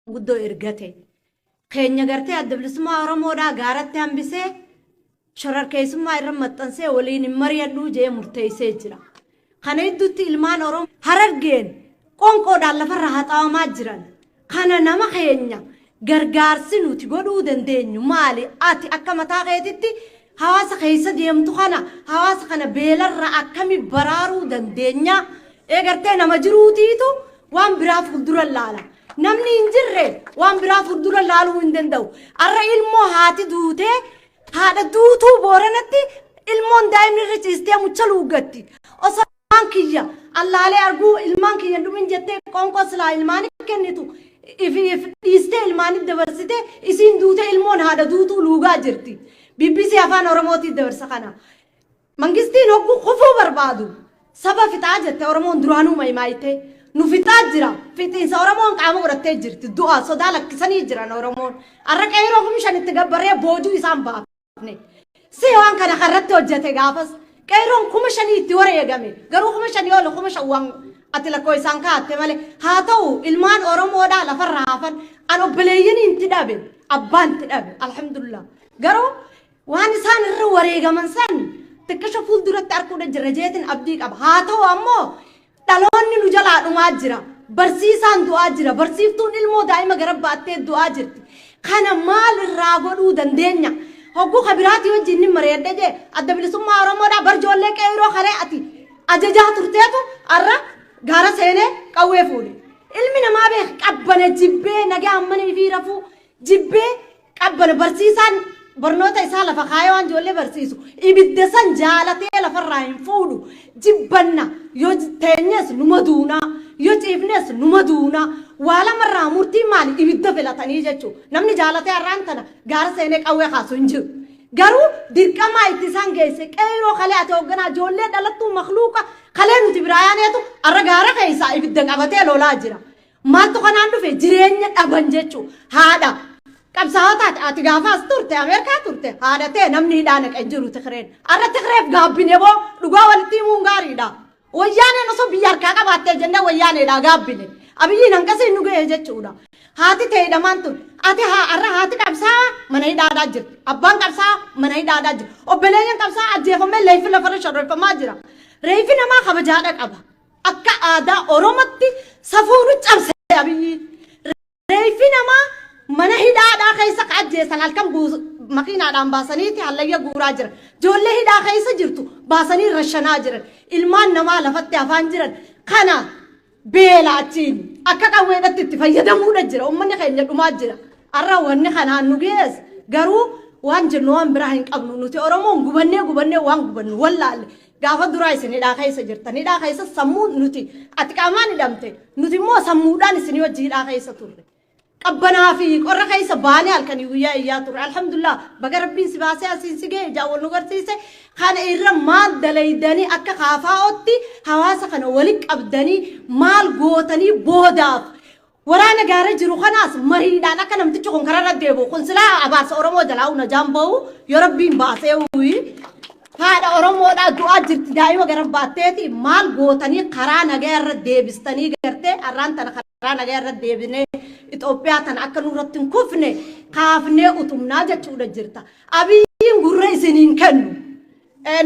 Manguddoo ergate. Keenya gartee Adda Bilisummaa Oromoodhaa gaaratti hambisee shorarkeessummaa irra maxxansee waliin hin mari'adhuu jee murteessee jira. Kana gidduutti ilmaan Oromoo Harargeen qoonqoodhaan lafarra haxaawamaa jiran. Kana nama keenya gargaarsi nuti godhuu dandeenyu maali? Ati akka mataa keetitti hawaasa keessa deemtu kana, hawaasa kana beelarra akkami baraaruu dandeenya? Eegartee nama jiruutiitu waan biraa fuuldura laala. Namni hin jirre waan biraa fuuldura laaluu hin danda'u. Arra ilmoo haati duutee, haadha duutuu Booranatti ilmoon daa'imni irra ciistee mucha luuggatti. Osoo ilmaan kiyya allaalee arguu ilmaan kiyya hin dhumin jettee qoonqoo silaa ilmaanii kennitu if if dhiistee ilmaanii dabarsite, isiin duutee ilmoon haadha duutuu luugaa jirti. BBC Afaan Oromootiin dabarsa kana. Mangistiin hogguu kufuu barbaadu saba fixaa jette Oromoon duraanuu maymaayitee nu fixaa jira. Fixiinsa Oromoon qaama godhattee jirti. Du'a sodaa lakkisanii jiran Oromoon. Arra qeeroo 5000 itti gabbarree boojuu isaan baafne. Si waan kana karratti hojjete gaafas qeerroon 5000 itti wareegame. Garuu 5000 ol 5000 waan ati lakkoo isaan kaa'atte malee. Haa ta'u, ilmaan Oromoodhaa lafarra hafan, an obboleeyyaniin itti dhabe, abbaan itti dhabe, alhamdulillah. Garuu waan isaan irra wareegaman san xiqqisho fuulduratti arguudha jirra jeetin abdii qaba. Haa ta'u ammoo dhaloonni nu jalaa dhumaa jira. Barsiisaan du'aa jira. Barsiiftuun ilmoo daa'ima gara baattee du'aa jirti. Kana maal irraa godhuu dandeenya? Hogguu kabiraatii wajjin ni mari'adhe jee, Adda Bilisummaa Oromoodhaa barjoollee qeeroo kalee ati ajajaa turteetu har'a gaara seenee qawwee fuudhe. Ilmi namaa beek qabbana jibbee, nagaa hammanii fi rafuu jibbee qabbana. Barsiisaan barnoota isaa lafa kaayee waan ijoollee barsiisu ibidda san jaalatee lafarraa hin fuudhu. Jibbanna, yoo teenyes numa duunaa, yoo ciifnes numa duunaa, waa lamarraa murtii maali, ibidda filatanii jechuu. Namni jaalatee har'aan tana gaara seenee qawwee kaasu hin jiru. Garuu dirqamaa itti isaan geesse. Qeeroo kalee ati hoogganaa, ijoollee dhalattuu makluuqa kalee nuti biraa yaaneetu har'a gaara keessaa ibidda qabatee lolaa jira. Maaltu kanaan dhufe? Jireenya dhaban jechuu. Haadha qabsaa'otaati ati gaafaas turte, Ameerikaa turte, haadha ta'e namni hidhaa naqa hin jiru Tigreen. Har'a Tigreef gaabbine boo, dhugaa walitti himuun gaariidha. Wayyaaneen osoo biyya harkaa qabaattee jennee wayyaaneedhaa gaabbine. Abiyyiin hanqasiin nu ga'e jechuudha. Haati ta'e hidhamaan tun. Ati haa har'a haati qabsaa'aa mana hidhaadhaa jirti. Abbaan qabsaa'aa mana hidhaadhaa jira. Obboleeyyan qabsaa'aa ajjeefamee leeyfi lafarra shorreeffamaa jira. Reeffi namaa kabajaadha qaba. Akka aadaa Oromootti safuu nu cabse Abiyyiin. Reeffi namaa mana hidhaadhaa keessa ka ajjeesan halkan makiinaadhaan baasaniiti hallayya guuraa jiran. Ijoollee hidhaa keessa jirtu baasanii rashanaa jiran. Ilmaan namaa lafatti hafaan jiran. Kana beela achiin akka qawweedhatti itti fayyadamuudha jira. Uummanni keenya dhumaa jira. Har'a wanni kanaan nu gees garuu waan jennu waan biraa hin qabnu. Nuti Oromoon gubannee gubannee waan gubannu wallaalle. Gaafa duraa isin hidhaa keessa jirtan. Hidhaa keessa sammuu nuti, ati qaamaan hidhamte, nuti immoo sammuudhaan isinii wajji hidhaa keessa turre. Qabbanaa fi qorra keessa baanee halkanii guyyaa iyyaa turre. Alhamdulillah, baga Rabbiin si baasee asiin si ga'e, ijaan wal nu garsiise. Kana irra maal dalaydanii, akka kaafaa'otti hawaasa kana wali qabdanii maal gootanii, boodaaf waraana gaara jiru kanaas mariidhaan akka namtichi kun kararra deebi'u, kun silaa abaarsa Oromoo jalaa najaan bahu yoo Rabbiin baasee uyi, haadha Oromoodhaa du'aa jirti daa'ima gara baatteeti, maal gootanii karaa nagaa irra deebistanii, gartee har'aan tana karaa nagaa irra deebinee Itoophiyaa tana akka nurratti hin kufne kaafnee utumnaa jechuudha jirta? Abiyyiin gurra isiniin kennu.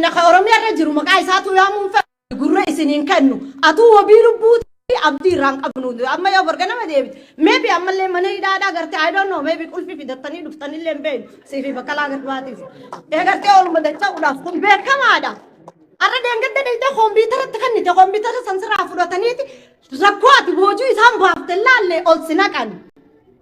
Naka Oromiyaa irra jiru maqaa isaatu yaamuun fedhu, gurra isiniin kennu. Atuu wabii lubbuuti abdii irraan qabnu. Amma yoo barga nama deebite. Maybe ammallee mana hidhaadhaa gartee, I don't know, maybe qulfi fidattanii dhuftanillee hin beeknu. Siifi Baqqalaa Garbaatiif. Ee gartee oluma dacha'uudhaaf kun beekamaadha. Har'a deengadda dheeyitee kompiitaratti kennite, kompiitara san sirraa fudhataniiti rakkoo ati boojuu isaan baafte laalle ol si naqan.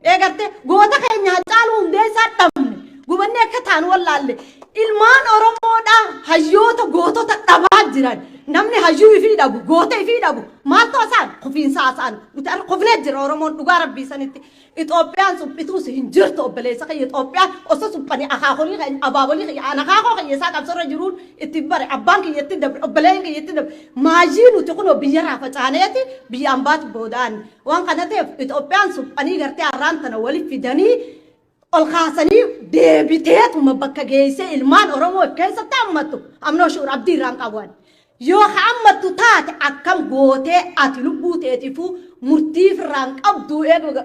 Eegarte goota keenya Hacaaluu Hundeessaa dhabne, gubannee akka taanu wallaalle. Ilmaan Oromoodha hayyoota gootota dhabaa jiran. Namni hayyuu ifii dhabu, goota ifii dhabu, maaltu asaan kufiinsa asaan nuti har'a kufnee jira Oromoon dhugaa Rabbii sanitti. Itoophiyaan suphituus hin jirtu, obboleessa kiyya. Itoophiyaan osoo suphanii akaakolii keenya, abaabolii kiyya, an akaakoo kiyya isaa qabsorra jiruun itti bare, abbaan kiyya itti dabre, obboleeyyan kiyya itti dabre, maayii nuti kunoo biyyarraa facaaneeti biyya ambaati booda'an. Waan kana ta'eef Itoophiyaan suphanii gartee har'aan tana walitti fidanii ol kaasanii deebiteetuma bakka geessee ilmaan Oromoo of keessatti hammattu amnoo shuur abdii irraan qabu ani. Yoo hammattu taate akkam gootee ati lubbuu teetifuu murtii irraan qabdu eega